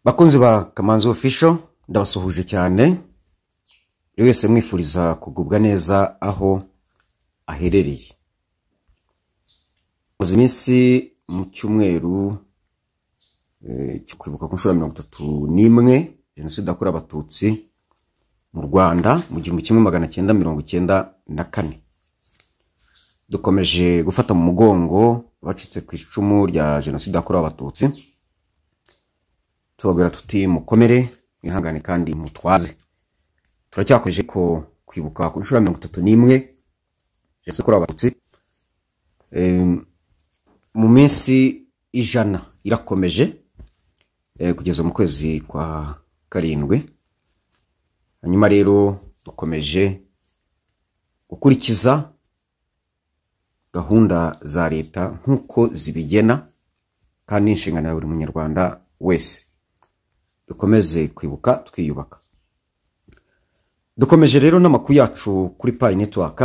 Bakunzi ba Kamanzi Official, ndabasuhuje cyane, buri wese mwifuriza kugubwa neza aho aherereye. Maze iminsi mu cyumweru cyo kwibuka ku nshuro ya 31 Jenoside yakorewe Abatutsi mu Rwanda mu 1994. Dukomeje gufata mu mugongo abacitse ku icumu rya Jenoside yakorewe Abatutsi, tubabwira tuti mukomere, mwihangane kandi mutwaze. Turacyakomeje ko kwibuka ku nshuro ya 31 Jenoside yakorewe Abatutsi. Mu minsi 100 irakomeje kugeza mu kwezi kwa 7. Hanyuma rero dukomeje gukurikiza gahunda za leta nk'uko zibigena, kandi inshingano ya buri munyarwanda wese. Dukomeze kwibuka twiyubaka. Dukomeje rero n'amakuru yacu kuri Pi Network.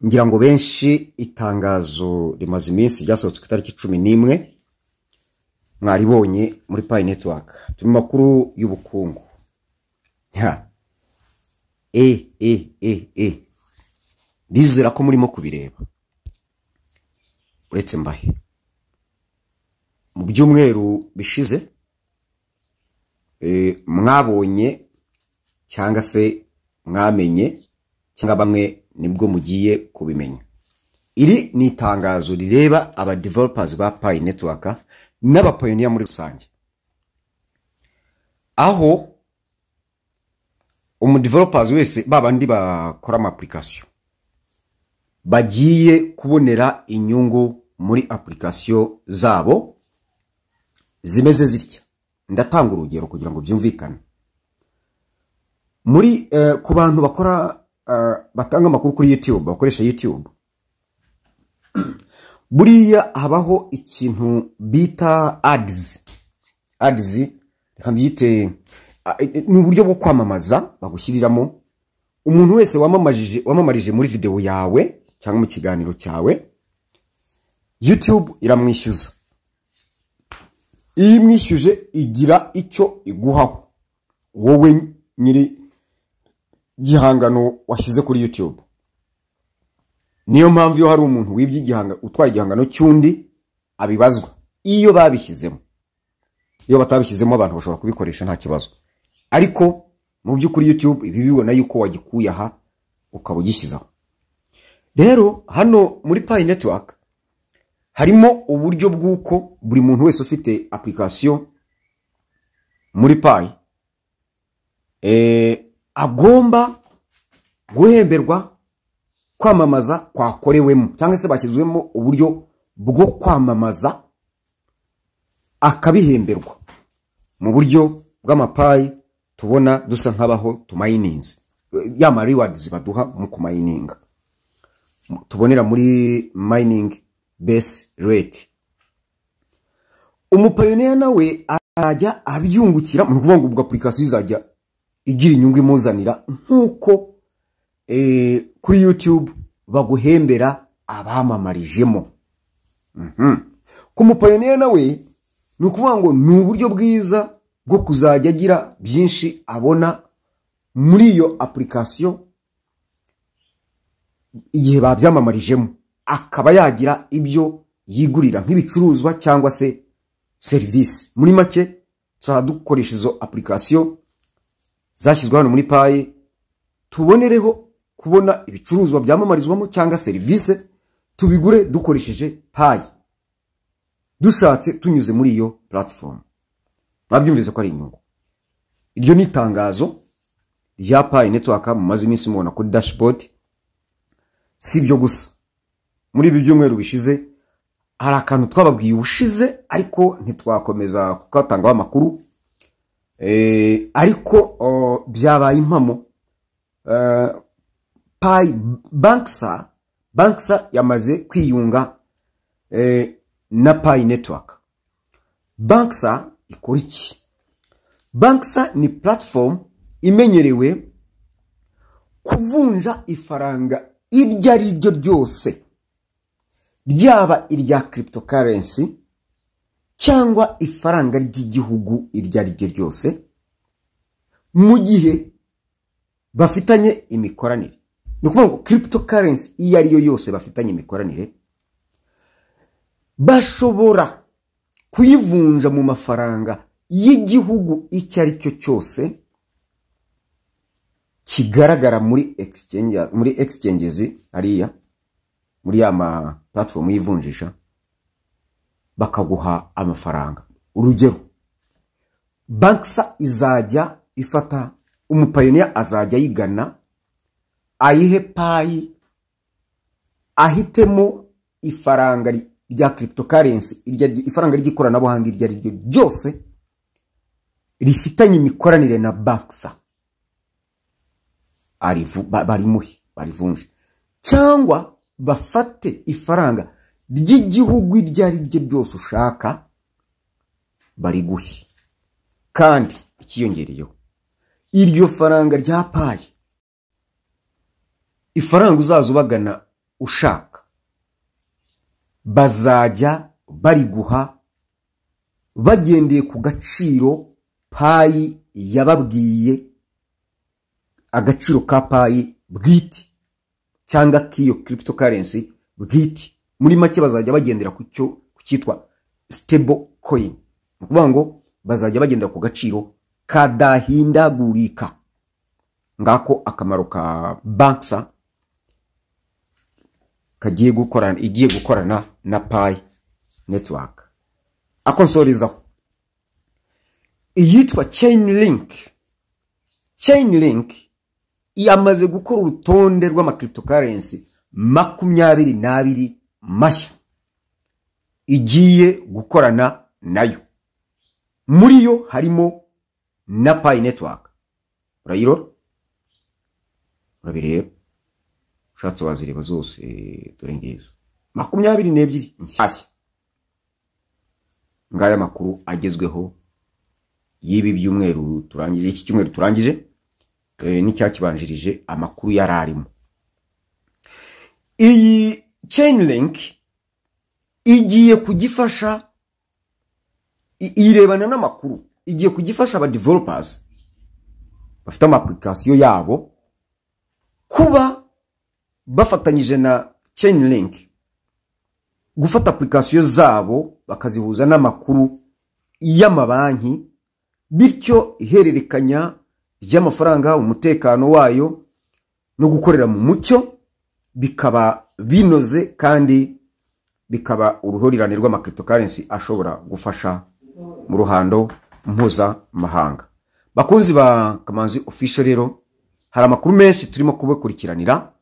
Ngira ngo benshi itangazo rimaze iminsi ryasohotse ku itariki 11 mwaribonye muri Pi Network. Turi mu makuru y'ubukungu. Ha. E e e e. Ndizera ko murimo kubireba. Uretse mbahe. Mu byumweru bishize mwabonye cyangwa se mwamenye cyangwa bamwe nibwo mugiye kubimenya. Iri ni itangazo rireba aba developers ba Pi Network n'aba pioneer muri rusange, aho umu developers wese babandi bakora ama application bagiye kubonera inyungu muri application zabo zimeze zitya. Ndatanga urugero kugira ngo byumvikane. Muri ku bantu bakora batanga amakuru kuri YouTube, bakoresha YouTube, buriya habaho ikintu bita ads. Ads reka mbyite ni uburyo bwo kwamamaza bagushyiriramo. Umuntu wese wamamarije muri video yawe cyangwa mu kiganiro cyawe, YouTube iramwishyuza. Iyo imwishyuje igira icyo iguhaho wowe nyiri gihangano washyize kuri YouTube. Niyo mpamvu iyo hari umuntu wibye igihangano, utwaye igihangano cy'undi, abibazwa iyo babishyizemo. Iyo batabishyizemo abantu bashobora kubikoresha nta kibazo, ariko mu by'ukuri YouTube ibi bibona yuko wagikuye aha ukaba ugishyizeho. Rero hano muri Pi Network harimo uburyo bw'uko buri muntu wese ufite application muri Pi agomba guhemberwa kwamamaza kwakorewemo, cyangwa se bashyizwemo uburyo bwo kwamamaza akabihemberwa mu buryo bw'amapayi tubona dusa nkabaho tumayininze, ya ma rewards baduha mu kumayininga tubonera muri mining base rate. Umupioneer nawe arajya abyungukira, mu kuvuga ngo ubwo application izajya igira inyungu imuzanira nkuko kuri YouTube baguhembera abamamarijemo. Ku mupioneer nawe ni ukuvuga ngo ni uburyo bwiza bwo kuzajya agira byinshi abona muri iyo application igihe babyamamarijemo, akaba yagira ibyo yigurira nk'ibicuruzwa cyangwa se serivisi. Muri make tuzajya dukoresha izo application zashyizwe hano muri Pi, tubonereho kubona ibicuruzwa byamamarizwamo cyangwa serivisi, tubigure dukoresheje Pi dushatse tunyuze muri iyo platform. Babyumvise ko ari inyungu. Iryo ni itangazo rya Pi Network mumaze iminsi mubona kuri dashboard. Si ibyo gusa, muri ibi byumweru bishize hari akantu twababwiye ubushize ariko ntitwakomeza kukatangaho amakuru, ariko byabaye impamo. Pi Banxa yamaze kwiyunga na Pi Network. Banxa ikora iki? Banxa ni platform imenyerewe kuvunja ifaranga iryo ari ryo ryose, ryaba irya cryptocurrency cyangwa ifaranga ry'igihugu iryo ari ryo ryose mu gihe bafitanye imikoranire. Ni ukuvuga ngo cryptocurrency iyo ari yo yose bafitanye imikoranire, bashobora kuyivunja mu mafaranga y'igihugu icyo ari cyo cyose kigaragara muri exchange, muri exchanges hariya muri ya ma platform y'ivunjisha, bakaguha amafaranga. Urugero, Banxa izajya ifata umupioneer, azajya ayigana, ayihe Pi, ahitemo ifaranga rya cryptocurrency, ifaranga ry'ikoranabuhanga iryo ari ryo ryose rifitanye imikoranire na Banxa, barimuhe, barivunje, cyangwa bafate ifaranga ry'igihugu iryo ari ryo ryose ushaka bariguhe. Kandi ikiyongereyeho, iryo faranga rya Pi, ifaranga uzaza ubagana ushaka, bazajya bariguha bagendeye ku gaciro Pi yababwiye, agaciro ka Pi bwite cyangwa k'iyo cryptocurrency bwite. Muri make, bazajya bagendera ku cyo ku cyitwa stable coin, ni ukuvuga ngo bazajya bagendera ku gaciro kadahindagurika. Ngako akamaro ka Banxa kagiye gukorana, igiye gukorana na Pi Network. Ako nsorezaho, iyitwa Chainlink. Chainlink yamaze gukora urutonde rw'amacryptocurrency 22 mashya igiye gukorana nayo. Muri yo harimo na Pi Network. Urayirora, urabireba, ushatse wazireba zose. Dore ngizo 22 nshyashya. Ngaya makuru agezweho y'ibi byumweru turangije, iki cyumweru turangije n'icyakibanjirije, amakuru yari arimo. Iyi Chainlink igiye kugifasha, irebana n'amakuru, igiye kugifasha aba developers bafite ama application yabo kuba bafatanyije na Chainlink gufata application zabo bakazihuza n'amakuru y'amabanki, bityo ihererekanya ry'amafaranga, umutekano wayo no gukorera mu mucyo bikaba binoze, kandi bikaba uruhurirane rw'amacryptocurrency ashobora gufasha mu ruhando mpuzamahanga. Bakunzi ba Kamanzi Official, rero hari amakuru menshi turimo kubakurikiranira,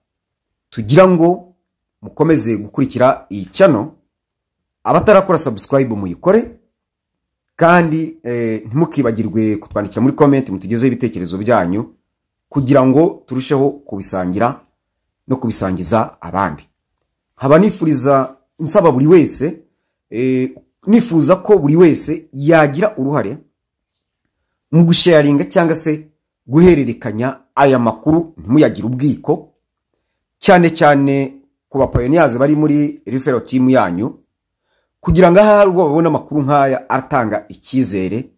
tugira ngo mukomeze gukurikira iyi channel. Abatarakora subscribe muyikore, kandi ntimukibagirwe kutwandikira muri comment, mutugezeho ibitekerezo byanyu kugira ngo turusheho kubisangira no kubisangiza abandi. Nkaba nifuriza, nsaba buri wese, nifuza ko buri wese yagira uruhare mu gusharinga cyangwa se guhererekanya aya makuru, ntimuyagire ubwiko, cyane cyane ku bapioneers bari muri referral team yanyu, kugira ngo ahari ubwo babone amakuru nk'aya atanga icyizere,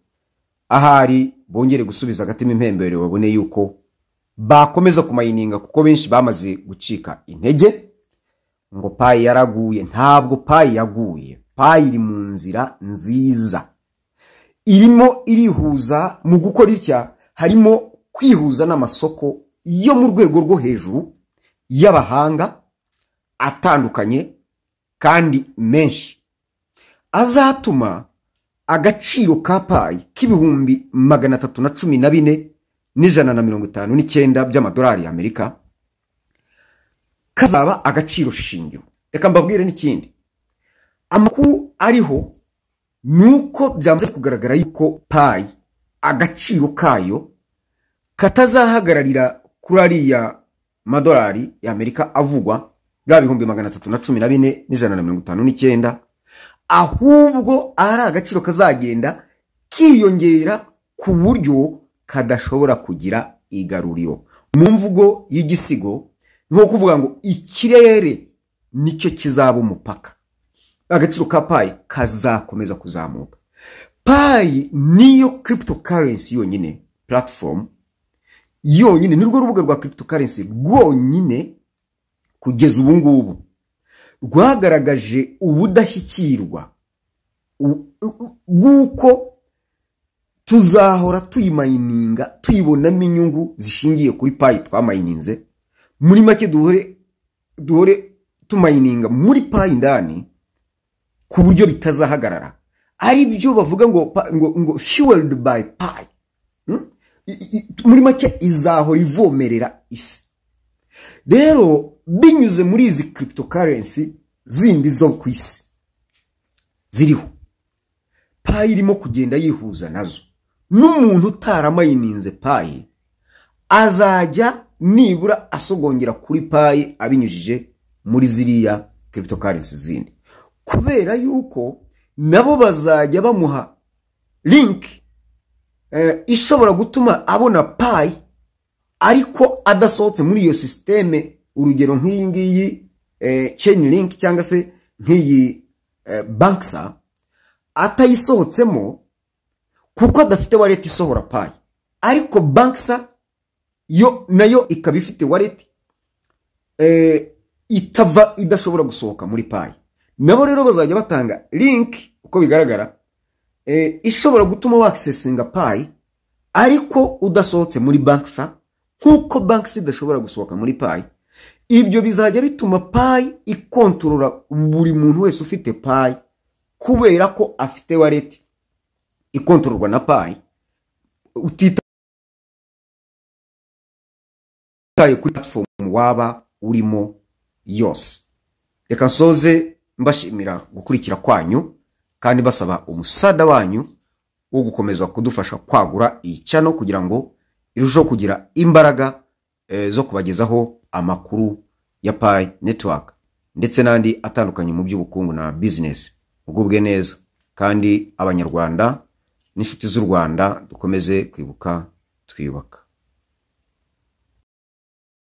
ahari bongere gusubiza agatima impembero, babone yuko bakomeza kumayininga, kuko benshi bamaze gucika intege ngo Pi yaraguye. Ntabwo Pi yaguye. Pi iri mu nzira nziza, irimo irihuza. Mu gukora itya harimo kwihuza n'amasoko yo mu rwego rwo hejuru y'abahanga atandukanye kandi menshi, azatuma agaciro ka Pi k'314,159 by'amadolari y'Amerika kazaba agaciro shingiro. Reka mbabwire n'ikindi, amakuru ariho nuko byamaze kugaragara yuko Pi agaciro kayo katazahagararira kuri ariya madolari y'Amerika avugwa, bya 314,159, ahubwo ari agaciro kazagenda kiyongera ku buryo kadashobora kugira igaruriro. Mu mvugo y'igisigo, ni nko kuvuga ngo ikirere nicyo kizaba umupaka. Agaciro ka Pi kazakomeza kuzamuka. Pi niyo cryptocurrency yonyine, platform yonyine, nirwo rubuga rwa cryptocurrency rwonyine kugeza ubu ngubu rwagaragaje ubudashyikirwa bw'uko tuzahora tuyimininga, tuyibonamo inyungu zishingiye kuri Pi twamininze. Muri make, duhore tumininga muri Pi indani ku buryo bitazahagarara, ari byo bavuga ngo "fueled by Pi". Muri make, izahora ivomerera isi. Rero binyuze muri izi cryptocurrency zindi zo ku isi ziriho, Pi irimo kugenda yihuza nazo. N'umuntu utaramininze Pi azajya nibura asogongera kuri Pi abinyujije muri ziriya cryptocurrency zindi, kubera yuko nabo bazajya bamuha link ishobora gutuma abona Pi ariko adasohotse muri iyo sisiteme. Urugero nk'iyi ngiyi Chainlink cyangwa se nk'iyi Banxa, atayisohotsemo kuko adafite wallet isohora Pi, ariko Banxa yo nayo ikaba ifite wallet itava, idashobora gusohoka muri Pi. Nabo rero bazajya batanga link, uko bigaragara, ishobora gutuma waccessinga Pi ariko udasohotse muri Banxa, nk'uko Banxa idashobora gusohoka muri Pi. Ibyo bizajya bituma Pi ikontorora buri muntu wese ufite Pi, kubera ko afite wallet ikontororwa na Pi, utitaye kuri platform waba urimo yose. Reka nsoze mbashimira gukurikira kwanyu kandi basaba umusada wanyu wo gukomeza kudufasha kwagura iyi channel kugira ngo irusheho kugira imbaraga zo kubagezaho amakuru ya Pi Network ndetse n'andi atandukanye mu by'ubukungu na business. Ugubwe neza, kandi Abanyarwanda n'inshuti z'u Rwanda dukomeze kwibuka twiyubaka.